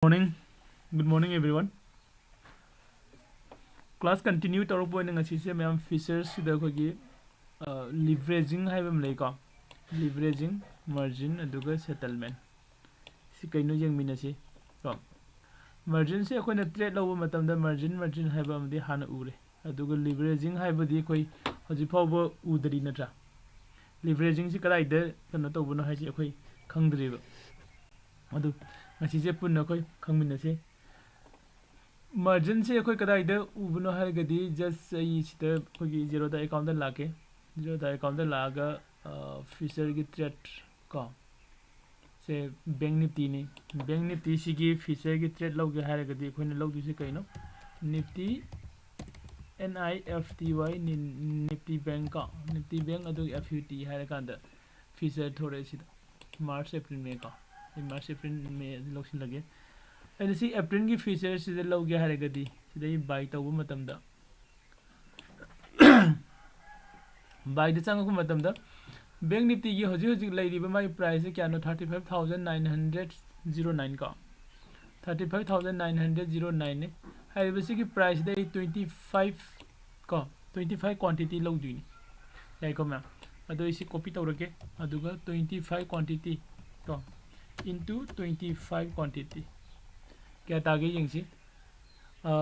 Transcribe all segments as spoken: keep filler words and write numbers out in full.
Morning. Good morning, everyone. Class continue ꯇꯧꯔꯛꯄ ꯑꯣꯏꯅ ꯉꯁꯤꯁꯦ ꯃꯌꯥꯝ features ꯁꯤꯗ ꯑꯩꯈꯣꯏꯒꯤ, ꯑ, leveraging ꯍꯥꯏꯕ ꯑꯃ ꯂꯩꯀꯣ꯫ Leveraging, margin, ꯑꯗꯨꯒ settlement꯫ ꯁꯤ ꯀꯩꯅꯣ ꯌꯦꯡꯃꯤꯟꯅꯁꯤ ꯀꯣ꯫ Margin ꯁꯦ ꯑꯩꯈꯣꯏꯅ trade ꯂꯧꯕ ꯃꯇꯝꯗ margin, margin ꯍꯥꯏꯕ ꯑꯃꯗꯤ ꯍꯥꯟꯅ ꯎꯔꯦ꯫ ꯑꯗꯨꯒ leveraging ꯍꯥꯏꯕꯗꯤ ꯑꯩꯈꯣꯏ ꯍꯧꯖꯤꯛ ꯐꯥꯎꯕ ꯎꯗ꯭ꯔꯤ ꯅꯠꯇ꯭ꯔꯥ? Leveraging ꯁꯤ ꯀꯗꯥꯏꯗ ꯀꯩꯅꯣ ꯇꯧꯕꯅꯣ ꯍꯥꯏꯁꯤ ꯑꯩꯈꯣꯏ ꯈꯪꯗ꯭ꯔꯤꯕ꯫ ꯑꯗꯨ ꯉꯁꯤꯁꯦ ꯄꯨꯟꯅ ꯑꯩꯈꯣꯏ ꯈꯪꯃꯤꯟꯅꯁꯤ꯫ Margin ꯁꯦ ꯑꯩꯈꯣꯏ ꯀꯗꯥꯏꯗ ꯎꯕꯅꯣ ꯍꯥꯏꯔꯒꯗꯤ, just ꯑꯩ ꯁꯤꯗ ꯑꯩꯈꯣꯏꯒꯤ Zerodha account ꯗ ꯂꯥꯛꯀꯦ꯫ Zerodha account ꯗ ꯂꯥꯛꯑꯒ, ꯑ, future ꯒꯤ trade ꯀꯣ, ꯁꯦ Bank Nifty ꯅꯤ꯫ Bank Nifty ꯁꯤꯒꯤ future ꯒꯤ trade ꯂꯧꯒꯦ ꯍꯥꯏꯔꯒꯗꯤ ꯑꯩꯈꯣꯏꯅ ꯂꯧꯗꯣꯏꯁꯦ ꯀꯩꯅꯣ? Nifty, N I F T Y, ꯅꯤ-, Nifty Bank ꯀꯣ, Nifty Bank ꯑꯗꯨꯒ F U T ꯍꯥꯏꯔꯀꯥꯟꯗ future ꯊꯣꯔꯛꯑꯦ ꯁꯤꯗ꯫ March, April, May ꯀꯣ꯫ ꯑꯩ March, April, May ꯑꯗꯨ ꯂꯧꯁꯤꯜꯂꯒꯦ꯫ ꯑꯩꯅ ꯁꯤ April ꯒꯤ future ꯁꯤꯗ ꯂꯧꯒꯦ ꯍꯥꯏꯔꯒꯗꯤ ꯁꯤꯗꯩ buy ꯇꯧꯕ ꯃꯇꯝꯗ, buy ꯗ ꯆꯪꯉꯛꯄ ꯃꯇꯝꯗ Bank Nifty ꯒꯤ ꯍꯧꯖꯤꯛ ꯍꯧꯖꯤꯛ ꯂꯩꯔꯤꯕ ꯃꯥꯒꯤ price ꯁꯦ ꯀꯌꯥꯅꯣ? Thirty five thousand nine hundred zero nine ꯀꯣ꯫ Thirty five thousand nine hundred zero nine ꯅꯤ꯫ ꯍꯥꯏꯔꯤꯕꯁꯤꯒꯤ price ꯁꯤꯗ ꯑꯩ twenty five ꯀꯣ, twenty five quantity ꯂꯧꯗꯣꯏꯅꯤ꯫ ꯌꯥꯏꯀꯣ ꯃꯌꯥꯝ? ꯑꯗꯣ ꯑꯩ ꯁꯤ copy ꯇꯧꯔꯒꯦ꯫ ꯑꯗꯨꯒ twenty five quantity ꯀꯣ, into twenty five quantity ꯀꯌꯥ ꯇꯥꯒꯦ ꯌꯦꯡꯁꯤ꯫ ꯑ,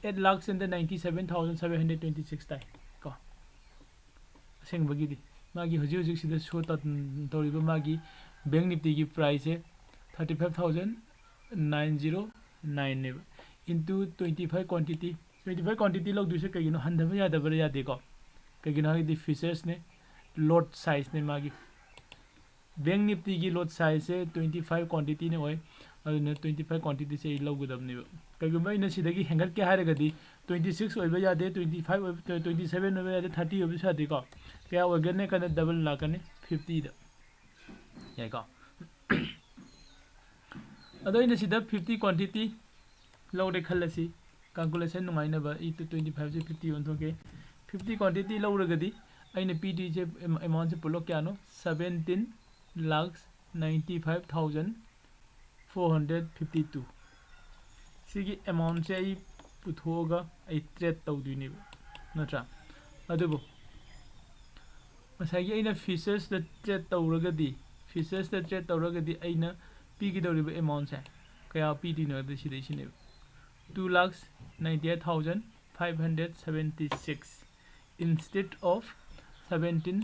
eight lakhs and ninety seven thousand seven hundred twenty six ꯇꯥꯏ ꯀꯣ꯫ ꯑꯁꯦꯡꯕꯒꯤꯗꯤ ꯃꯥꯒꯤ ꯍꯧꯖꯤꯛ ꯍꯧꯖꯤꯛ ꯁꯤꯗ show ꯇꯧ-, ꯇꯧꯔꯤꯕ ꯃꯥꯒꯤ Bank Nifty ꯒꯤ price ꯁꯦ thirty five thousand nine zero nine ꯅꯦꯕ, into twenty five quantity꯫ Twenty five quantity ꯂꯧꯗꯣꯏꯁꯦ ꯀꯩꯒꯤꯅꯣ? ꯍꯟꯊꯕ ꯌꯥꯗꯕ꯭ꯔꯥ? ꯌꯥꯗꯦꯀꯣ꯫ ꯀꯩꯒꯤꯅꯣ ꯍꯥꯏꯔꯗꯤ futures ꯅꯦ, lot size ꯅꯦ ꯃꯥꯒꯤ꯫ Bank Nifty ꯒꯤ lot size ꯁꯦ twenty five quantity ꯅ ꯑꯣꯏ, ꯑꯗꯨꯅ twenty five quantity ꯁꯦ ꯑꯩ ꯂꯧꯒꯗꯕꯅꯦꯕ꯫ ꯀꯩꯒꯨꯝꯕ ꯑꯩꯅ ꯁꯤꯗꯒꯤ ꯍꯦꯟꯒꯠꯀꯦ ꯍꯥꯏꯔꯒꯗꯤ twenty six ꯑꯣꯏꯕ ꯌꯥꯗꯦ, twenty five ꯑꯣꯏꯕ, twenty seven ꯑꯣꯏꯕ ꯌꯥꯗꯦ, thirty ꯑꯣꯏꯕꯁꯨ ꯌꯥꯗꯦꯀꯣ꯫ ꯀꯌꯥ ꯑꯣꯏꯒꯅꯤ? ꯀꯥꯟꯗ double ꯂꯥꯛꯀꯅꯤ, fifty ꯗ꯫ ꯌꯥꯏꯀꯣ? ꯑꯗꯣ ꯑꯩꯅ ꯁꯤꯗ fifty quantity ꯂꯧꯔꯦ ꯈꯜꯂꯁꯤ, calculation ꯅꯨꯡꯉꯥꯏꯅꯕ ꯑꯩ twenty five ꯁꯦ fifty ꯑꯣꯟꯊꯣꯛꯀꯦ꯫ Fifty quantity ꯂꯧꯔꯒꯗꯤ ꯑꯩꯅ ꯄꯤꯗꯣꯏꯁꯦ, am-, amount ꯁꯦ ꯄꯨꯂꯞ ꯀꯌꯥꯅꯣ? Seventeen lakhs ninety five thousand four hundred fifty two꯫ ꯁꯤꯒꯤ ꯑꯦꯃꯥꯎꯟꯁꯦ ꯑꯩ ꯄꯨꯊꯣꯛꯑꯒ ꯑꯩ ꯇ꯭ꯔꯦꯠ ꯇꯧꯗꯣꯏꯅꯦꯕ, ꯅꯠꯇ꯭ꯔꯥ? ꯑꯗꯨꯕꯨ ꯉꯁꯥꯏꯒꯤ ꯑꯩꯅ ꯐ꯭ꯌꯨꯆꯔꯁꯇ ꯇ꯭ꯔꯦꯠ ꯇꯧꯔꯒꯗꯤ, ꯐ꯭ꯌꯨꯆꯔꯁꯇ ꯇ꯭ꯔꯦꯠ ꯇꯧꯔꯒꯗꯤ ꯑꯩꯅ ꯄꯤꯒꯗꯧꯔꯤꯕ ꯑꯦꯃꯥꯎꯟꯁꯦ ꯀꯌꯥ ꯄꯤꯗꯣꯏꯅꯣ ꯍꯥꯏꯕꯗ ꯁꯤꯗꯩꯁꯤꯅꯦꯕ, two lakhs ninety eight thousand five hundred seventy six instead of seventeen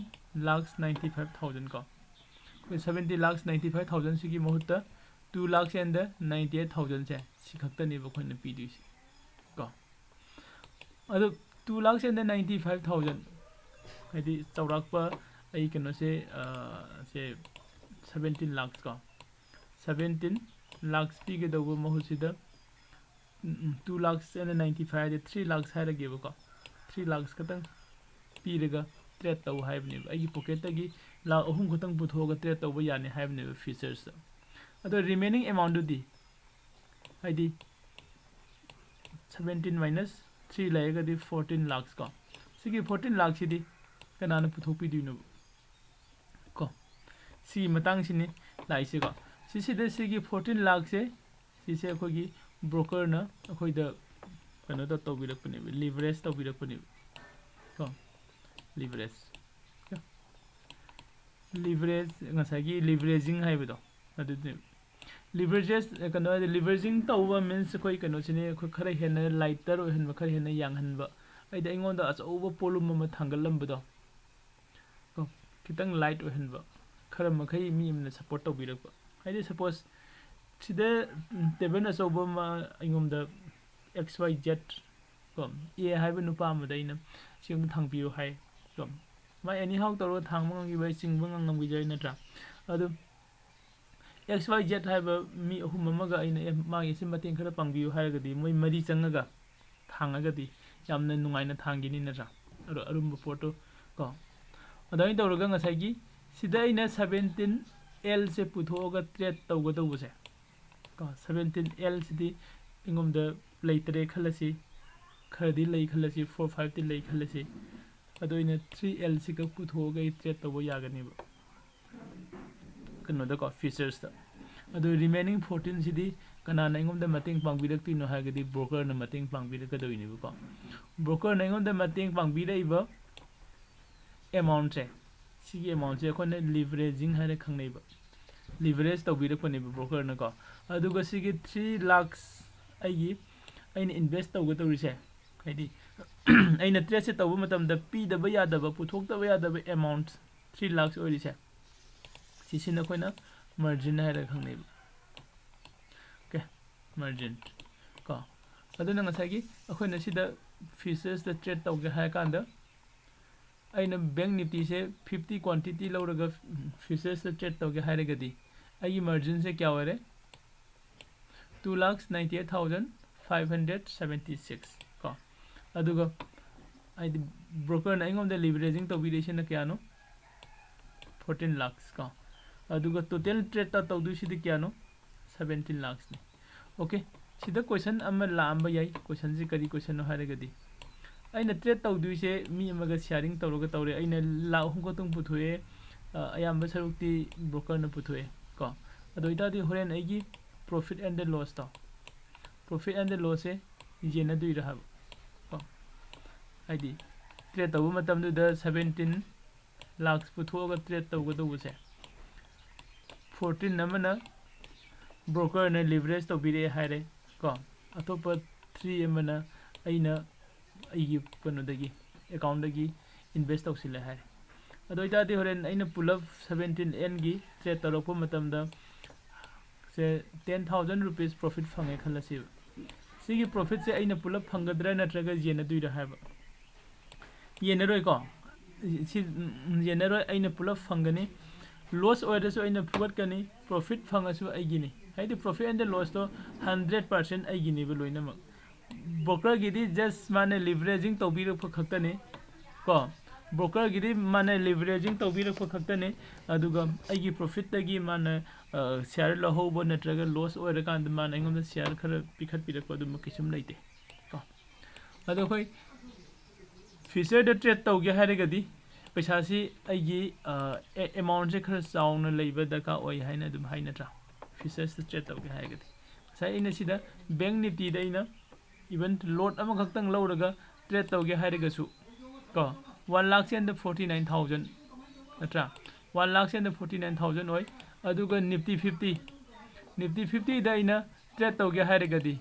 lakhs ninety five thousand ꯀꯣ꯫ ꯑꯩꯈꯣꯏ seventeen lakhs ninety five thousand ꯁꯤꯒꯤ ꯃꯍꯨꯠꯇ two lakhs and ninety eight thousand ꯁꯦ ꯁꯤ ꯈꯛꯇꯅꯦꯕ ꯑꯩꯈꯣꯏꯅ ꯄꯤꯗꯣꯏꯁꯦ ꯀꯣ꯫ ꯑꯗꯣ two lakhs and ninety five thousand, ꯍꯥꯏꯗꯤ ꯆꯥꯎꯔꯥꯛꯄ ꯑꯩ ꯀꯩꯅꯣꯁꯦ, ꯑ, ꯁꯦ seventeen lakhs ꯀꯣ, seventeen lakhs ꯄꯤꯒꯗꯧꯕ ꯃꯍꯨꯠꯁꯤꯗ, um, um, two lakhs and ninety five ꯍꯥꯏꯗꯤ three lakhs ꯍꯥꯏꯔꯒꯦꯕꯀꯣ, three lakhs ꯈꯛꯇꯪ ꯄꯤꯔꯒ ꯇ꯭ꯔꯦꯠ ꯇꯧ ꯍꯥꯏꯕꯅꯦꯕ꯫ ꯑꯩꯒꯤ ꯄꯣꯀꯦꯠꯇꯒꯤ ꯂꯥꯈ ꯑꯍꯨꯝ ꯈꯛꯇꯪ ꯄꯨꯊꯣꯛꯑꯒ ꯇ꯭ꯔꯦꯠ ꯇꯧꯕ ꯌꯥꯅꯤ ꯍꯥꯏꯕꯅꯦꯕ ꯐ꯭ꯌꯨꯆꯔꯁꯇ꯫ ꯑꯗꯣ ꯔꯤꯃꯦꯅꯤꯡ ꯑꯦꯃꯥꯎꯟꯗꯨꯗꯤ, ꯍꯥꯏꯗꯤ seventeen minus three ꯂꯩꯔꯒꯗꯤ fourteen lakhs ꯀꯣ꯫ ꯁꯤꯒꯤ fourteen lakhꯁꯤꯗꯤ ꯀꯅꯥꯅ ꯄꯨꯊꯣꯛꯄꯤꯗꯣꯏꯅꯣꯕ? ꯀꯣ, ꯁꯤꯒꯤ ꯃꯇꯥꯡꯁꯤꯅꯤ ꯂꯥꯛꯏꯁꯦꯀꯣ꯫ ꯁꯤꯁꯤꯗ ꯁꯤꯒꯤ fourteen lakhꯁꯦ, ꯁꯤꯁꯦ ꯑꯩꯈꯣꯏꯒꯤ ꯕ꯭ꯔꯣꯀꯔꯅ ꯑꯩꯈꯣꯏꯗ ꯀꯩꯅꯣ ꯇꯧ-, ꯇꯧꯕꯤꯔꯛꯄꯅꯦꯕ, ꯂꯤꯚꯔꯦꯖ ꯇꯧꯕꯤꯔꯛꯄꯅꯦꯕ ꯀꯣ꯫ ꯂꯤꯚꯔꯦꯖ, ꯂꯤꯚꯔꯦꯖ, ꯉꯁꯥꯏꯒꯤ ꯂꯤꯚꯔꯦꯖꯤꯡ ꯍꯥꯏꯕꯗꯣ ꯑꯗꯨꯗꯤ꯫ ꯂꯤꯚꯔꯦꯖꯦꯁ, ꯀꯩꯅꯣ ꯍꯥꯏꯗꯤ, ꯂꯤꯚꯔꯦꯖꯤꯡ ꯇꯧꯕ ꯃꯤꯟꯁ ꯑꯩꯈꯣꯏ ꯀꯩꯅꯣꯁꯤꯅꯤ, ꯑꯩꯈꯣꯏ ꯈꯔ ꯍꯦꯟꯅ ꯂꯥꯏꯇꯔ ꯑꯣꯏꯍꯟꯕ, ꯈꯔ ꯍꯦꯟꯅ ꯌꯥꯡꯍꯟꯕ꯫ ꯍꯥꯏꯗꯤ ꯑꯩꯉꯣꯟꯗ ꯑꯆꯧꯕ ꯄꯣꯠꯂꯨꯝ ꯑꯃ ꯊꯥꯡꯒꯠꯂꯝꯕꯗꯣ ꯀꯣ, ꯈꯤꯇꯪ ꯂꯥꯏꯠ ꯑꯣꯏꯍꯟꯕ, ꯈꯔ ꯃꯈꯩ ꯃꯤ ꯑꯃꯅ ꯁꯞꯄꯣꯔꯠ ꯇꯧꯕꯤꯔꯛꯄ꯫ ꯍꯥꯏꯗꯤ ꯁꯄꯣꯁ ꯁꯤꯗ, ꯎꯝ, ꯇꯦꯕꯜ ꯑꯆꯧꯕ ꯑꯃ ꯑꯩꯉꯣꯟꯗ X Y Z ꯀꯣ, A ꯍꯥꯏꯕ ꯅꯨꯄꯥ ꯑꯃꯗ ꯑꯩꯅ ꯁꯤ ꯑꯃ ꯊꯥꯡꯕꯤꯌꯨ ꯍꯥꯏ ꯀꯣ, ꯃꯥ ꯑꯦꯅꯤ ꯍꯥꯎ ꯇꯧꯔꯒ ꯊꯥꯡꯕ ꯉꯝꯈꯤꯕ ꯌꯥꯏ, ꯆꯤꯡꯕ ꯉꯝ-, ꯉꯝꯈꯤꯕ ꯌꯥꯏ, ꯅꯠꯇ꯭ꯔꯥ? ꯑꯗꯨ X Y Z ꯍꯥꯏꯕ ꯃꯤ ꯑꯍꯨꯝ ꯑꯃꯒ ꯑꯩꯅ, "ꯑꯦ, ꯃꯥꯒꯤ ꯁꯤ ꯃꯇꯦꯡ ꯈꯔ ꯄꯥꯡꯕꯤꯌꯨ" ꯍꯥꯏꯔꯒꯗꯤ ꯃꯣꯏ ꯃꯔꯤ ꯆꯪꯉꯒ ꯊꯥꯡꯉꯒꯗꯤ ꯌꯥꯝꯅ ꯅꯨꯡꯉꯥꯏꯅ ꯊꯥꯡꯈꯤꯅꯤ, ꯅꯠꯇ꯭ꯔꯥ? ꯑꯔꯨ-, ꯑꯔꯨꯝꯕ ꯄꯣꯠꯇꯣ ꯀꯣ꯫ ꯑꯗꯨꯃꯥꯏꯅ ꯇꯧꯔꯒ ꯉꯁꯥꯏꯒꯤ ꯁꯤꯗ ꯑꯩꯅ seventeen L ꯁꯦ ꯄꯨꯊꯣꯛꯑꯒ ꯇ꯭ꯔꯦꯠ ꯇꯧꯒꯗꯧꯕꯁꯦ ꯀꯣ, seventeen L ꯁꯤꯗꯤ ꯑꯩꯉꯣꯟꯗ ꯂꯩꯇ꯭ꯔꯦ ꯈꯜꯂꯁꯤ, ꯈꯔꯗꯤ ꯂꯩ ꯈꯜꯂꯁꯤ, four five ꯇꯤ ꯂꯩ ꯈꯜꯂꯁꯤ, ꯑꯗꯣ ꯑꯩꯅ three L ꯁꯤꯒ ꯄꯨꯊꯣꯛꯑꯒ ꯑꯩ ꯇ꯭ꯔꯦꯠ ꯇꯧꯕ ꯌꯥꯒꯅꯦꯕ ꯀꯩꯅꯣꯗꯀꯣ, ꯐ꯭ꯌꯨꯆꯔꯁꯇ꯫ ꯑꯗꯨ remaining fourteen ꯁꯤꯗꯤ ꯀꯅꯥꯅ ꯑꯩꯉꯣꯟꯗ ꯃꯇꯦꯡ ꯄꯥꯡꯕꯤꯔꯛꯇꯣꯏꯅꯣ ꯍꯥꯏꯔꯒꯗꯤ broker ꯅ ꯃꯇꯦꯡ ꯄꯥꯡꯕꯤꯔꯛꯀꯗꯣꯏꯅꯦꯕꯀꯣ꯫ Broker ꯅ ꯑꯩꯉꯣꯟꯗ ꯃꯇꯦꯡ ꯄꯥꯡꯕꯤꯔꯛꯏꯕ amount ꯁꯦ, ꯁꯤꯒꯤ amount ꯁꯦ ꯑꯩꯈꯣꯏꯅ leveraging ꯍꯥꯏꯅ ꯈꯪꯅꯩꯕ꯫ Leverage ꯇꯧꯕꯤꯔꯛꯄꯅꯦꯕ broker ꯅꯀꯣ꯫ ꯑꯗꯨꯒ ꯁꯤꯒꯤ three lakhs ꯑꯩꯒꯤ, ꯑꯩꯅ invest ꯇꯧꯒꯗꯧꯔꯤꯁꯦ, ꯍꯥꯏꯗꯤ ꯑꯩꯅ trade ꯁꯦ ꯇꯧꯕ ꯃꯇꯝꯗ ꯄꯤꯗꯕ ꯌꯥꯗꯕ, ꯄꯨꯊꯣꯛꯇꯕ ꯌꯥꯗꯕ amount three lakhs ꯑꯣꯏꯔꯤꯁꯦ, ꯁꯤꯁꯤꯅ ꯑꯩꯈꯣꯏꯅ margin ꯍꯥꯏꯔꯒ ꯈꯪꯅꯩꯕ꯫ Okay, margin ꯀꯣ꯫ ꯑꯗꯨꯅ ꯉꯁꯥꯏꯒꯤ ꯑꯩꯈꯣꯏꯅ ꯁꯤꯗ futures ꯇ trade ꯇꯧꯒꯦ ꯍꯥꯏꯔ ꯀꯥꯟꯗ, ꯑꯩꯅ Bank Nifty ꯁꯦ fifty quantity ꯂꯧꯔꯒ futures ꯇ trade ꯇꯧꯒꯦ ꯍꯥꯏꯔꯒꯗꯤ, ꯑꯩꯒꯤ margin ꯁꯦ ꯀꯌꯥ ꯑꯣꯏꯔꯦ? Two lakhs ninety eight thousand five hundred seventy six ꯀꯣ꯫ ꯑꯗꯨꯒ ꯍꯥꯏꯗꯤ broker ꯅ ꯑꯩꯉꯣꯟꯗ leveraging ꯇꯧꯕꯤꯔꯛꯏꯁꯤꯅ ꯀꯌꯥꯅꯣ? Fourteen lakhs ꯀꯣ꯫ ꯑꯗꯨꯒ total trade ꯇ ꯇꯧꯗꯣꯏꯁꯤꯗꯤ ꯀꯌꯥꯅꯣ? Seventeen lakhs ꯅꯤ꯫ Okay, ꯁꯤꯗ question ꯑꯃ ꯂꯥꯛꯑꯝꯕ ꯌꯥꯏ꯫ Question ꯁꯤ ꯀꯔꯤ question ꯅꯣ ꯍꯥꯏꯔꯒꯗꯤ, ꯑꯩꯅ trade ꯇꯧꯗꯣꯏꯁꯦ ꯃꯤ ꯑꯃꯒ sharing ꯇꯧꯔꯒ ꯇꯧꯔꯦ, ꯑꯩꯅ ꯂꯥꯈ ꯑꯍꯨꯝ ꯈꯛꯇꯪ ꯄꯨꯊꯣꯛꯑꯦ, ꯑ, ꯑꯌꯥꯝꯕ ꯁꯔꯨꯛꯇꯤ broker ꯅ ꯄꯨꯊꯣꯛꯑꯦ ꯀꯣ꯫ ꯑꯗꯨ ꯑꯣꯏꯇꯥꯔꯗꯤ ꯍꯣꯔꯦꯟ ꯑꯩꯒꯤ profit and loss to, profit and loss ꯁꯦ ꯌꯦꯟꯅꯗꯣꯏꯔꯥ ꯍꯥꯏꯕ ꯀꯣ꯫ ꯍꯥꯏꯗꯤ trade ꯇꯧꯕ ꯃꯇꯝꯗꯨꯗ seventeen lakhs ꯄꯨꯊꯣꯛꯑꯒ trade ꯇꯧꯒꯗꯧꯕꯁꯦ, fourteen ꯑꯃꯅ broker ꯅ leverage ꯇꯧꯕꯤꯔꯛꯑꯦ ꯍꯥꯏꯔꯦ ꯀꯣ, ꯑꯇꯣꯞꯄ three ꯑꯃꯅ ꯑꯩꯅ ꯑꯩꯒꯤ ꯀꯩꯅꯣꯗꯒꯤ, account ꯗꯒꯤ invest ꯇꯧꯁꯤꯜꯂꯦ ꯍꯥꯏꯔꯦ꯫ ꯑꯗꯨ ꯑꯣꯏꯇꯥꯔꯗꯤ ꯍꯣꯔꯦꯟ ꯑꯩꯅ ꯄꯨꯂꯞ seventeen N ꯒꯤ trade ꯇꯧꯔꯛꯄ ꯃꯇꯝꯗ ꯁꯦ ten thousand rupees profit ꯐꯪꯉꯦ ꯈꯜꯂꯁꯦꯕ꯫ ꯁꯤꯒꯤ profit ꯁꯦ ꯑꯩꯅ ꯄꯨꯂꯞ ꯐꯪꯒꯗ꯭ꯔꯥ ꯅꯠꯇ꯭ꯔꯒ ꯌꯦꯟꯅꯗꯣꯏꯔꯥ ꯍꯥꯏꯕ? ꯌꯦꯟꯅꯔꯣꯏꯀꯣ꯫ ꯁꯤ, ꯎꯝ, ꯌꯦꯟꯅꯔꯣꯏ, ꯑꯩꯅ ꯄꯨꯂꯞ ꯐꯪꯒꯅꯤ꯫ Loss ꯑꯣꯏꯔꯁꯨ ꯑꯩꯅ ꯐꯨꯒꯠꯀꯅꯤ, profit ꯐꯪꯉꯁꯨ ꯑꯩꯒꯤꯅꯤ꯫ ꯍꯥꯏꯗꯤ profit and loss to hundred percent ꯑꯩꯒꯤꯅꯦꯕ ꯂꯣꯏꯅꯃꯛ꯫ Broker ꯒꯤꯗꯤ just ꯃꯥꯅ leveraging ꯇꯧꯕꯤꯔꯛꯄ ꯈꯛꯇꯅꯤ ꯀꯣ꯫ Broker ꯒꯤꯗꯤ ꯃꯥꯅ leveraging ꯇꯧꯕꯤꯔꯛꯄ ꯈꯛꯇꯅꯤ꯫ ꯑꯗꯨꯒ ꯑꯩꯒꯤ profit ꯇꯒꯤ ꯃꯥꯅ, ꯑ, share ꯂꯧꯍꯧꯕ ꯅꯠꯇ꯭ꯔꯒ loss ꯑꯣꯏꯔꯀꯥꯟꯗ ꯃꯥꯅ ꯑꯩꯉꯣꯟꯗ share ꯈꯔ ꯄꯤꯈꯠꯄꯤꯔꯛꯄ ꯑꯗꯨꯝꯕ ꯀꯩꯁꯨꯝ ꯂꯩꯇꯦ ꯀꯣ꯫ ꯑꯗꯣ ꯑꯩꯈꯣꯏ future ꯗ trade ꯇꯧꯒꯦ ꯍꯥꯏꯔꯒꯗꯤ ꯄꯩꯁꯥꯁꯤ ꯑꯩꯒꯤ, ꯑ, ꯑꯦ-, amount ꯁꯦ ꯈꯔ ꯆꯥꯎꯅ ꯂꯩꯕ ꯗꯔꯀꯥꯔ ꯑꯣꯏ ꯍꯥꯏꯅ ꯑꯗꯨꯝ ꯍꯥꯏ ꯅꯠꯇ꯭ꯔꯥ? ꯐꯤꯆꯔꯁꯇ ꯇ꯭ꯔꯦꯠ ꯇꯧꯒꯦ ꯍꯥꯏꯔꯒꯗꯤ꯫ ꯉꯁꯥꯏ ꯑꯩꯅ ꯁꯤꯗ ꯕꯦꯡ ꯅꯤꯐꯇꯤꯗ ꯑꯩꯅ ꯏꯚꯟ ꯂꯣꯠ ꯑꯃꯈꯛꯇꯪ ꯂꯧꯔꯒ ꯇ꯭ꯔꯦꯠ ꯇꯧꯒꯦ ꯍꯥꯏꯔꯒꯁꯨ ꯀꯣ, one lakhs and forty nine thousand ꯅꯠꯇ꯭ꯔꯥ? One lakhs and forty nine thousand ꯑꯣꯏ꯫ ꯑꯗꯨꯒ ꯅꯤꯐꯇꯤ ꯐꯤꯐꯇꯤ, ꯅꯤꯐꯇꯤ ꯐꯤꯐꯇꯤꯗ ꯑꯩꯅ ꯇ꯭ꯔꯦꯠ ꯇꯧꯒꯦ ꯍꯥꯏꯔꯒꯗꯤ,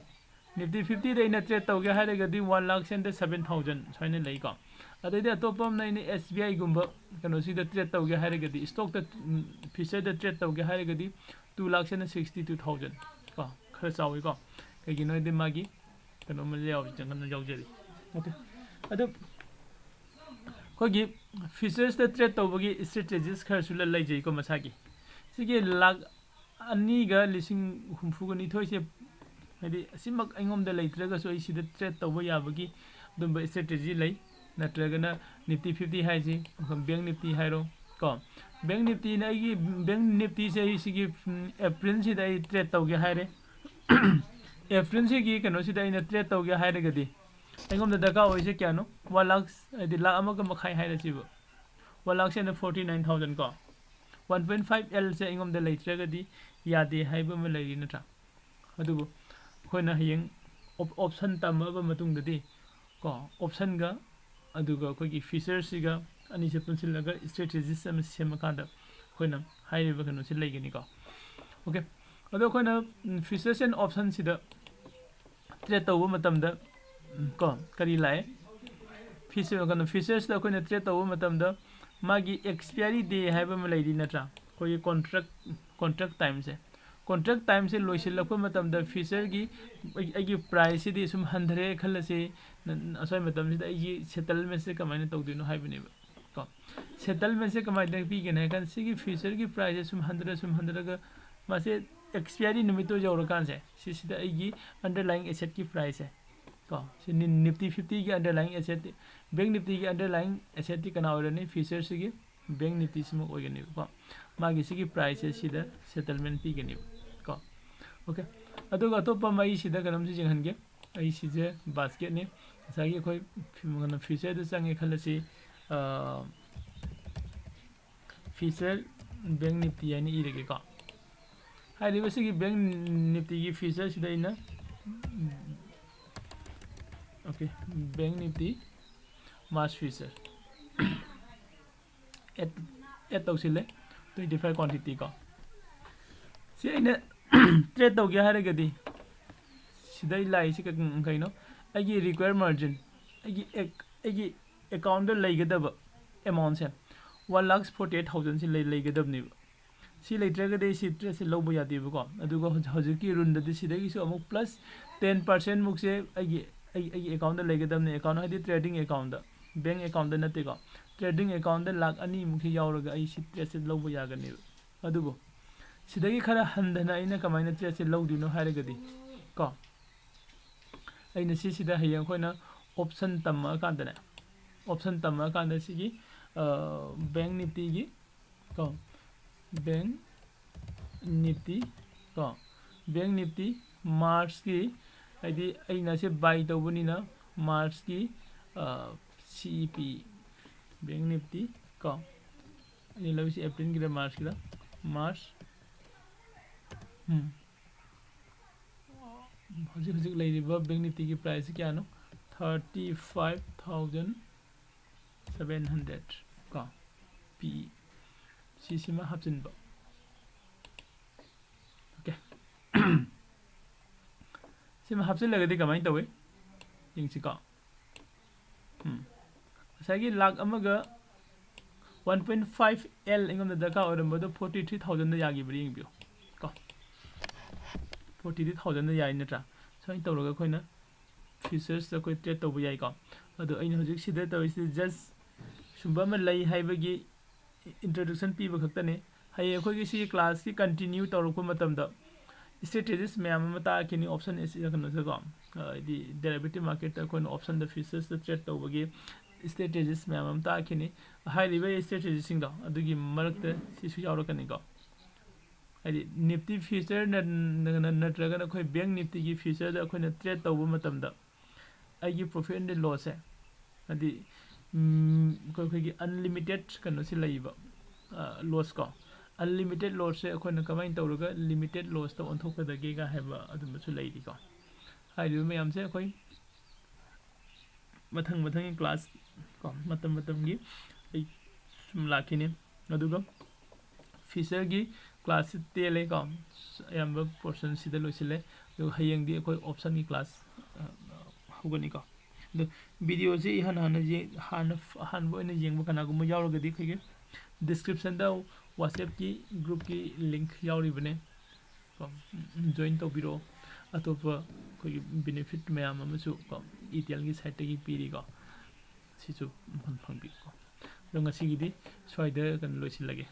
ꯅꯤꯐꯇꯤ ꯐꯤꯐꯇꯤꯗ ꯑꯩꯅ ꯇ꯭ꯔꯦꯠ ꯇꯧꯒꯦ ꯍꯥꯏꯔꯒꯗꯤ one lakhs and seven thousand ꯁꯨꯃꯥꯏꯅ ꯂꯩꯀꯣ꯫ ꯑꯗꯩꯗꯤ ꯑꯇꯣꯞꯄ ꯑꯃꯅ ꯑꯩꯅ ꯑꯦꯁ ꯕꯤ ꯑꯥꯏꯒꯨꯝꯕ ꯀꯩꯅꯣꯁꯤꯗ ꯇ꯭ꯔꯦꯠ ꯇꯧꯒꯦ ꯍꯥꯏꯔꯒꯗꯤ, ꯏꯁꯇꯣꯛꯇ, ꯐꯤꯆꯔꯗ ꯇ꯭ꯔꯦꯠ ꯇꯧꯒꯦ ꯍꯥꯏꯔꯒꯗꯤ two lakhs and sixty two thousand ꯀꯣ, ꯈꯔ ꯆꯥꯎꯋꯤꯀꯣ꯫ ꯀꯩꯒꯤꯅꯣ ꯍꯥꯏꯗꯤ ꯃꯥꯒꯤ ꯀꯩꯅꯣ ꯑꯃ ꯌꯥꯎꯔꯤ, ꯖꯪꯒꯜ ꯌꯥꯎꯖꯔꯤ꯫ ꯑꯣꯀꯦ, ꯑꯗꯨ ꯑꯩꯈꯣꯏꯒꯤ ꯐꯤꯆꯔꯁꯇ ꯇ꯭ꯔꯦꯠ ꯇꯧꯕꯒꯤ ꯏꯁꯇ꯭ꯔꯦꯇꯦꯖꯤꯁ ꯈꯔꯁꯨ ꯂ-, ꯂꯩꯖꯩꯀꯣ ꯃꯁꯥꯒꯤ꯫ ꯁꯤꯒꯤ ꯂꯥꯛ ꯑꯅꯤꯒ ꯂꯤꯁꯤꯡ ꯍꯨꯝꯐꯨꯒ ꯅꯤꯊꯣꯏꯁꯦ, ꯍꯥꯏꯗꯤ ꯑꯁꯤꯃꯛ ꯑꯩꯉꯣꯟꯗ ꯂꯩꯇ꯭ꯔꯒꯁꯨ ꯑꯩ ꯁꯤꯗ ꯇ꯭ꯔꯦꯠ ꯇꯧꯕ ꯌꯥꯕꯒꯤ ꯑꯗꯨꯝꯕ ꯏꯁꯇ꯭ꯔꯦꯇꯦꯖꯤ ꯂꯩ꯫ ꯅꯠꯇ꯭ꯔꯒꯅ ꯅꯤꯐꯇꯤ ꯐꯤꯐꯇꯤ ꯍꯥꯏꯁꯤ, ꯕꯦꯡ ꯅꯤꯐꯇꯤ ꯍꯥꯏꯔꯣ ꯀꯣ꯫ ꯕꯦꯡ ꯅꯤꯐꯇꯤꯅ ꯑꯩꯒꯤ, ꯕꯦꯡ ꯅꯤꯐꯇꯤꯁꯦ ꯑꯩ ꯁꯤꯒꯤ, ꯎꯝ, ꯑꯦꯄ꯭ꯔꯤꯜꯁꯤꯗ ꯑꯩ ꯇ꯭ꯔꯦꯠ ꯇꯧꯒꯦ ꯍꯥꯏꯔꯦ꯫ ꯑꯦꯄ꯭ꯔꯤꯜꯁꯤꯒꯤ ꯀꯩꯅꯣꯁꯤꯗ ꯑꯩꯅ ꯇ꯭ꯔꯦꯠ ꯇꯧꯒꯦ ꯍꯥꯏꯔꯒꯗꯤ ꯑꯩꯉꯣꯟꯗ ꯗꯔꯀꯥꯔ ꯑꯣꯏꯔꯤꯁꯦ ꯀꯌꯥꯅꯣ? ꯋꯥꯟ ꯂꯥꯛꯁ, ꯍꯥꯏꯗꯤ ꯂꯥꯛ ꯑꯃꯒ ꯃꯈꯥꯏ ꯍꯥꯏꯔꯁꯤꯕ꯫ One lakhs and forty nine thousand ꯀꯣ꯫ ꯋꯥꯟ ꯄꯣꯏꯟ ꯐꯥꯏꯚ ꯑꯦꯜꯁꯦ ꯑꯩꯉꯣꯟꯗ ꯂꯩꯇ꯭ꯔꯒꯗꯤ ꯌꯥꯗꯦ ꯍꯥꯏꯕ ꯑꯃ ꯂꯩꯔꯤ ꯅꯠꯇ꯭ꯔꯥ? ꯑꯗꯨꯕꯨ ꯑꯩꯈꯣꯏꯅ ꯍꯌꯦꯡ ꯑꯣꯞ-, ꯑꯣꯞꯁꯟ ꯇꯝꯃꯛꯑꯕ ꯃꯇꯨꯡꯗꯗꯤ ꯀꯣ, ꯑꯣꯞꯁꯟꯒ ꯑꯗꯨꯒ ꯑꯩꯈꯣꯏꯒꯤ ꯐꯤꯆꯔꯁꯤꯒ ꯑꯅꯤꯁꯦ ꯄꯨꯟꯁꯤꯜꯂꯒ ꯏꯁꯇ꯭ꯔꯦꯇꯦꯖꯤꯁ ꯑꯃ ꯁꯦꯝꯃꯀꯥꯟꯗ ꯑꯩꯈꯣꯏꯅ ꯍꯥꯏꯔꯤꯕ ꯀꯩꯅꯣꯁꯦ ꯂꯩꯒꯅꯤꯀꯣ꯫ ꯑꯣꯀꯦ, ꯑꯗꯣ ꯑꯩꯈꯣꯏꯅ, ꯎꯝ, ꯐꯤꯆꯔꯁ ꯑꯦꯟ ꯑꯣꯞꯁꯟꯁꯤꯗ ꯇ꯭ꯔꯦꯠ ꯇꯧꯕ ꯃꯇꯝꯗ, ꯎꯝ, ꯀꯣ, ꯀꯔꯤ ꯂꯥꯛꯑꯦ? ꯐꯤꯆꯔ, ꯀꯩꯅꯣ, ꯐꯤꯆꯔꯁꯤꯗ ꯑꯩꯈꯣꯏꯅ ꯇ꯭ꯔꯦꯠ ꯇꯧꯕ ꯃꯇꯝꯗ ꯃꯥꯒꯤ ꯑꯦꯛꯁꯄꯤꯌꯥꯔꯤ ꯗꯦ ꯍꯥꯏꯕ ꯑꯃ ꯂꯩꯔꯤ ꯅꯠꯇ꯭ꯔꯥ? ꯑꯩꯈꯣꯏꯒꯤ ꯀꯣꯟꯇ꯭ꯔꯦꯛ, ꯀꯣꯟꯇ꯭ꯔꯦꯛ ꯇꯥꯏꯝꯁꯦ꯫ ꯀꯣꯟꯇ꯭ꯔꯦꯛ ꯇꯥꯏꯝꯁꯦ ꯂꯣꯏꯁꯤꯜꯂꯛꯄ ꯃꯇꯝꯗ ꯐꯤꯆꯔꯒꯤ ꯑꯩ-, ꯑꯩꯒꯤ ꯄ꯭ꯔꯥꯏꯁꯁꯤꯗꯤ ꯁꯨꯝ ꯍꯟꯊꯔꯦ ꯈꯜꯂꯁꯤ, ꯅ-, ꯑꯁ꯭ꯋꯥꯏ ꯃꯇꯝꯁꯤꯗ ꯑꯩꯒꯤ ꯁꯦꯇꯜꯃꯦꯟꯁꯦ ꯀꯃꯥꯏꯅ ꯇꯧꯗꯣꯏꯅꯣ ꯍꯥꯏꯕꯅꯦꯕ ꯀꯣ꯫ ꯁꯦꯇꯜꯃꯦꯟꯁꯦ ꯀꯃꯥꯏꯅ ꯄꯤꯒꯅꯤ ꯍꯥꯏ ꯀꯥꯟꯗ ꯁꯤꯒꯤ ꯐꯤꯆꯔꯒꯤ ꯄ꯭ꯔꯥꯏꯁꯁꯦ ꯁꯨꯝ ꯍꯟꯊꯔ, ꯁꯨꯝ ꯍꯟꯊꯔꯒ ꯃꯥꯁꯦ ꯑꯦꯛꯁꯄꯤꯌꯥꯔꯤ ꯅꯨꯃꯤꯠꯇꯣ ꯌꯧꯔꯀꯥꯟꯁꯦ, ꯁꯤꯁꯤꯗ ꯑꯩꯒꯤ ꯑꯟꯗꯔꯂꯥꯏꯌꯤꯡ ꯑꯦꯁꯦꯠꯀꯤ ꯄ꯭ꯔꯥꯏꯁꯁꯦ ꯀꯣ, ꯁꯤ ꯅꯤ-, Nifty ꯐꯤꯐꯇꯤꯒꯤ underlying asset, bank ꯅꯤꯐꯇꯤꯒꯤ underlying ꯑꯦꯁꯦꯠꯇꯤ ꯀꯅꯥ ꯑꯣꯏꯔꯅꯤ? ꯐꯤꯆꯔꯁꯤꯒꯤ ꯕꯦꯡ ꯅꯤꯐꯇꯤꯁꯤꯃꯛ ꯑꯣꯏꯒꯅꯦꯕꯀꯣ꯫ ꯃꯥꯒꯤ ꯁꯤꯒꯤ ꯄ꯭ꯔꯥꯏꯁꯁꯦ ꯁꯤꯗ ꯁꯦꯇꯜꯃꯦꯟ ꯄꯤꯒꯅꯦꯕ ꯀꯣ꯫ ꯑꯣꯀꯦ, ꯑꯗꯨꯒ ꯑꯇꯣꯞꯄ ꯑꯃ ꯑꯩ ꯁꯤꯗ ꯀꯩꯅꯣꯝꯁꯨ ꯌꯦꯡꯍꯟꯒꯦ꯫ ꯑꯩ ꯁꯤꯁꯦ ꯕꯥꯁꯀꯦꯠꯅꯤ꯫ ꯉꯁꯥꯏꯒꯤ ꯑꯩꯈꯣꯏ ꯐꯤ-, ꯀꯩꯅꯣ, ꯐꯤꯆꯔꯗ ꯆꯪꯉꯦ ꯈꯜꯂꯁꯤ, ꯑꯥ, ꯐꯤꯆꯔ ꯕꯦꯡ ꯅꯤꯐꯇꯤ ꯍꯥꯏꯅ ꯏꯔꯒꯦꯀꯣ꯫ ꯍꯥꯏꯔꯤꯕꯁꯤꯒꯤ ꯕꯦꯡ ꯅꯤꯐꯇꯤꯒꯤ ꯐ꯭ꯌꯨꯆꯔꯁꯤꯗ ꯑꯩꯅ, okay, ꯕꯦꯡ Nifty March future at at ꯇꯧꯁꯤꯜꯂꯦ, ꯇ꯭ꯋꯦꯟꯇꯤ ꯐꯥꯏꯚ ꯀ꯭ꯋꯥꯟꯇꯤꯇꯤ ꯀꯣ꯫ ꯁꯤ ꯑꯩꯅ ꯇ꯭ꯔꯦꯠ ꯇꯧꯒꯦ ꯍꯥꯏꯔꯒꯗꯤ ꯁꯤꯗꯩ ꯂꯥꯛꯏꯁꯤ ꯀ- ꯀꯩꯅꯣ, ꯑꯩꯒꯤ ꯔꯤꯀ꯭ꯋꯥꯌꯔ ꯃꯥꯔꯖꯤꯟ, ꯑꯩꯒꯤ ꯑꯦꯛ- ꯑꯩꯒꯤ ꯑꯦꯀꯥꯎꯟꯗ ꯂꯩꯒꯗꯕ ꯑꯦꯃꯥꯎꯟꯁꯦ ꯋꯥꯟ ꯂꯥꯛ ꯐꯣꯔꯇꯤ ꯑꯩꯠ ꯊꯥꯎꯖꯟꯁꯤ ꯂꯩ ꯂꯩꯒꯗꯕꯅꯦꯕ꯫ ꯁꯤ ꯂꯩꯇ꯭ꯔꯒꯗꯤ ꯁꯤ ꯇ꯭ꯔꯦꯠꯁꯦ ꯂꯧꯕ ꯌꯥꯗꯦꯕꯀꯣ꯫ ꯑꯗꯨꯒ ꯍꯧꯖꯤꯛ- ꯍꯧꯖꯤꯛꯀꯤ ꯔꯨꯜꯗꯗꯤ ꯁꯤꯗꯒꯤꯁꯨ ꯑꯃꯨꯛ ꯄ꯭ꯂꯁ ꯇꯦꯟ ꯄꯥꯔꯁꯦꯟꯃꯨꯛꯁꯦ ꯑꯩꯒꯤ ꯑꯩ- ꯑꯩꯒꯤ ꯑꯦꯀꯥꯎꯟꯗ ꯂꯩꯒꯗꯕꯅꯤ꯫ ꯑꯦꯀꯥꯎꯟ ꯍꯥꯏꯗꯤ ꯇ꯭ꯔꯦꯗꯤꯡ ꯑꯦꯀꯥꯎꯟꯗ, ꯕꯦꯡ ꯑꯦꯀꯥꯎꯟꯗ ꯅꯠꯇꯦꯀꯣ꯫ ꯇ꯭ꯔꯦꯗꯤꯡ ꯑꯦꯀꯥꯎꯟꯗ ꯂꯥꯛ ꯑꯅꯤꯃꯨꯛꯁꯦ ꯌꯥꯎꯔꯒ ꯑꯩ ꯁꯤ ꯇ꯭ꯔꯦꯠꯁꯦ ꯂꯧꯕ ꯌꯥꯒꯅꯦꯕ꯫ ꯑꯗꯨꯕꯨ ꯁꯤꯗꯒꯤ ꯈꯔ ꯍꯟꯊꯅ ꯑꯩꯅ ꯀꯃꯥꯏꯅ ꯇ꯭ꯔꯦꯠꯁꯦ ꯂꯧꯗꯣꯏꯅꯣ ꯍꯥꯏꯔꯒꯗꯤ ꯀꯣ, ꯑꯩꯅ ꯁꯤꯁꯤꯗ ꯍꯌꯦꯡ ꯑꯩꯈꯣꯏꯅ ꯑꯣꯞꯁꯟ ꯇꯝꯃꯛꯑꯀꯥꯟꯗꯅꯦ, ꯑꯣꯞꯁꯟ ꯇꯝꯃꯛꯑꯀꯥꯟꯗ ꯁꯤꯒꯤ ꯕꯦꯡ ꯅꯤꯐꯇꯤꯒꯤ ꯀꯣ, ꯕꯦꯡ ꯅꯤꯐꯇꯤ ꯀꯣ, ꯕꯦꯡ ꯅꯤꯐꯇꯤ ꯃꯥꯔꯁꯀꯤ, ꯍꯥꯏꯗꯤ ꯑꯩꯅ ꯁꯤ ꯕꯥꯏ ꯇꯧꯕꯅꯤꯅ ꯃꯥꯔꯁꯀꯤ ꯁꯤ ꯏ ꯄꯤ, ꯕꯦꯡ ꯅꯤꯐꯇꯤ ꯀꯣ, ꯑꯩꯅ ꯂꯧꯔꯤꯁꯤ ꯑꯦꯄ꯭ꯔꯤꯜꯒꯤꯗ, ꯃꯥꯔꯁꯀꯤꯗ, ꯃꯥꯔꯁ, ꯎꯝ, ꯍꯧꯖꯤꯛ ꯍꯧꯖꯤꯛ ꯂꯩꯔꯤꯕ ꯕꯦꯡ ꯅꯤꯐꯇꯤꯒꯤ ꯄ꯭ꯔꯥꯏꯁꯁꯤ ꯀꯌꯥꯅꯣ? Thirty five thousand seven hundred ꯀꯣ, ꯄꯤ꯫ ꯁꯤꯁꯤꯃ ꯍꯥꯞꯆꯤꯟꯕ꯫ Okay꯫ ꯁꯤꯃ ꯍꯥꯞꯆꯤꯜꯂꯒꯗꯤ ꯀꯃꯥꯏꯅ ꯇꯧꯏ? ꯌꯦꯡꯁꯤꯀꯣ꯫ ꯎꯝ꯫ ꯉꯁꯥꯏꯒꯤ ꯂꯥꯛ ꯑꯃꯒ ꯋꯥꯟ ꯄꯣꯏꯟ ꯐꯥꯏꯚ ꯑꯦꯜ ꯑꯩꯉꯣꯟꯗ ꯗꯔꯀꯥꯔ ꯑꯣꯏꯔꯝꯕꯗꯣ ꯐꯣꯔꯇꯤ ꯊ꯭ꯔꯤ ꯊꯥꯎꯖꯟꯗ ꯌꯥꯈꯤꯕ꯭ꯔꯥ ꯌꯦꯡꯕꯤꯌꯨ ꯀꯣ꯫ ꯐꯣꯔꯇꯤ ꯊ꯭ꯔꯤ ꯊꯥꯎꯖꯟꯗ ꯌꯥꯏ ꯅꯠꯇ꯭ꯔꯥ? ꯁꯨꯃꯥꯏꯅ ꯇꯧꯔꯒ ꯑꯩꯈꯣꯏꯅ ꯐ꯭ꯌꯨꯆꯔꯁꯇ ꯑꯩꯈꯣꯏ ꯇ꯭ꯔꯦꯠ ꯇꯧꯕ ꯌꯥꯏꯀꯣ꯫ ꯑꯗꯣ ꯑꯩꯅ ꯍꯧꯖꯤꯛ ꯁꯤꯗ ꯇꯧꯔꯤꯁꯤꯗꯤ ꯖꯁ ꯁꯨꯝꯕ ꯑꯃ ꯂꯩ ꯍꯥꯏꯕꯒꯤ ꯏꯟꯇ꯭ꯔꯣꯗꯛꯁꯟ ꯄꯤꯕ ꯈꯛꯇꯅꯤ꯫ ꯍꯌꯦꯡ ꯑꯩꯈꯣꯏꯒꯤ ꯁꯤꯒꯤ ꯀ꯭ꯂꯥꯁꯀꯤ ꯀꯟꯇꯤꯅ꯭ꯌꯨ ꯇꯧꯔꯛꯄ ꯃꯇꯝꯗ ꯏꯁꯇ꯭ꯔꯦꯇꯦꯖꯤꯁ ꯃꯌꯥꯝ ꯑꯃ ꯇꯥꯛꯈꯤꯅꯤ, ꯑꯣꯞꯁꯟ ꯑꯦꯁ ꯀꯩꯅꯣꯁꯦꯀꯣ, ꯍꯥꯏꯗꯤ ꯗꯦꯔꯤꯚꯦꯇꯤꯚ ꯃꯥꯔꯀꯦꯠꯇ ꯑꯩꯈꯣꯏꯅ ꯑꯣꯞꯁꯟꯗ ꯐ꯭ꯌꯨꯆꯔꯁꯇ ꯇ꯭ꯔꯦꯠ ꯇꯧꯕꯒꯤ ꯏꯁꯇ꯭ꯔꯦꯇꯦꯖꯤꯁ ꯃꯌꯥꯝ ꯑꯃ ꯇꯥꯛꯈꯤꯅꯤ꯫ ꯍꯥꯏꯔꯤꯕ ꯏꯁꯇ꯭ꯔꯦꯇꯦꯖꯤꯁꯤꯡꯗꯣ ꯑꯗꯨꯒꯤ ꯃꯔꯛꯇ ꯁꯤꯁꯨ ꯌꯥꯎꯔꯛꯀꯅꯤꯀꯣ꯫ ꯍꯥꯏꯗꯤ ꯅꯤꯐꯇꯤ ꯐ꯭ꯌꯨꯆꯔ ꯅꯠꯇ꯭ꯔꯒꯅ ꯑꯩꯈꯣꯏ ꯕꯦꯡ ꯅꯤꯐꯇꯤꯒꯤ ꯐ꯭ꯌꯨꯆꯔꯗ ꯑꯩꯈꯣꯏꯅ ꯇ꯭ꯔꯦꯠ ꯇꯧꯕ ꯃꯇꯝꯗ ꯑꯩꯒꯤ ꯄ꯭ꯔꯣꯐꯤꯠ ꯑꯦꯟ ꯂꯣꯁꯁꯦ, ꯍꯥꯏꯗꯤ, ꯎꯝ, ꯑꯩꯈꯣꯏ- ꯑꯩꯈꯣꯏꯒꯤ ꯑꯟꯂꯤꯃꯤꯇꯦꯠ ꯀꯩꯅꯣꯁꯤ ꯂꯩꯕ, ꯂꯣꯁ ꯀꯣ, ꯑꯟꯂꯤꯃꯤꯇꯦꯠ ꯂꯣꯁꯁꯦ ꯑꯩꯈꯣꯏꯅ ꯀꯃꯥꯏꯅ ꯇꯧꯔꯒ ꯂꯤꯃꯤꯇꯦꯠ ꯂꯣꯁꯇ ꯑꯣꯟꯊꯣꯛꯀꯗꯒꯦꯒ ꯍꯥꯏꯕ ꯑꯗꯨꯝꯕꯁꯨ ꯂꯩꯔꯤꯀꯣ꯫ ꯍꯥꯏꯔꯤꯕ ꯃꯌꯥꯝꯁꯦ ꯑꯩꯈꯣꯏ ꯃꯊꯪ ꯃꯊꯪꯒꯤ ꯀ꯭ꯂꯥꯁ ꯀꯣ, ꯃꯇꯝ ꯃꯇꯝꯒꯤ ꯑꯩ ꯁꯨꯝ ꯂꯥꯛꯈꯤꯅꯤ꯫ ꯑꯗꯨꯒ ꯐꯤꯆꯔꯒꯤ ꯀ꯭ꯂꯥꯁꯁꯤ ꯇꯦꯜꯂꯦꯀꯣ, ꯑꯌꯥꯝꯕ ꯄꯣꯔꯁꯟꯁꯤꯗ ꯂꯣꯏꯁꯤꯜꯂꯦ꯫ ꯑꯗꯨꯒ ꯍꯌꯦꯡꯗꯤ ꯑꯩꯈꯣꯏ ꯑꯣꯞꯁꯟꯒꯤ ꯀ꯭ꯂꯥꯁ ꯍꯧꯒꯅꯤꯀꯣ꯫ ꯑꯗꯣ ꯚꯤꯗꯤꯑꯣꯁꯤ ꯏꯍꯥꯟ ꯍꯥꯟꯅ ꯌꯦ-, ꯍꯥꯟꯅ ꯑꯍꯥꯟꯕ ꯑꯣꯏꯅ ꯌꯦꯡꯕ ꯀꯅꯥꯒꯨꯝꯕ ꯌꯥꯎꯔꯒꯗꯤ ꯑꯩꯈꯣꯏꯒꯤ ꯗꯤꯁꯀ꯭ꯔꯤꯞꯁꯟꯗ ꯋꯥꯆꯦꯞꯀꯤ ꯒ꯭ꯔꯨꯞꯀꯤ ꯂꯤꯡꯛ ꯌꯥꯎꯔꯤꯕꯅꯦ ꯀꯣ, ꯖꯣꯏꯟ ꯇꯧꯕꯤꯔꯛꯑꯣ꯫ ꯑꯇꯣꯞꯄ ꯑꯩꯈꯣꯏꯒꯤ ꯕꯦꯅꯤꯐꯤꯠ ꯃꯌꯥꯝ ꯑꯃꯁꯨ ꯀꯣ, ꯏꯇꯦꯜꯒꯤ ꯁꯥꯏꯠꯇꯒꯤ ꯄꯤꯔꯤꯀꯣ꯫ ꯁꯤꯁꯨ ꯐꯪꯕꯤꯌꯨꯀꯣ꯫ ꯑꯗꯣ ꯉꯁꯤꯒꯤꯗꯤ ꯁ꯭ꯋꯥꯏꯗ ꯀꯩꯅꯣ ꯂꯣꯏꯁꯤꯜꯂꯒꯦ꯫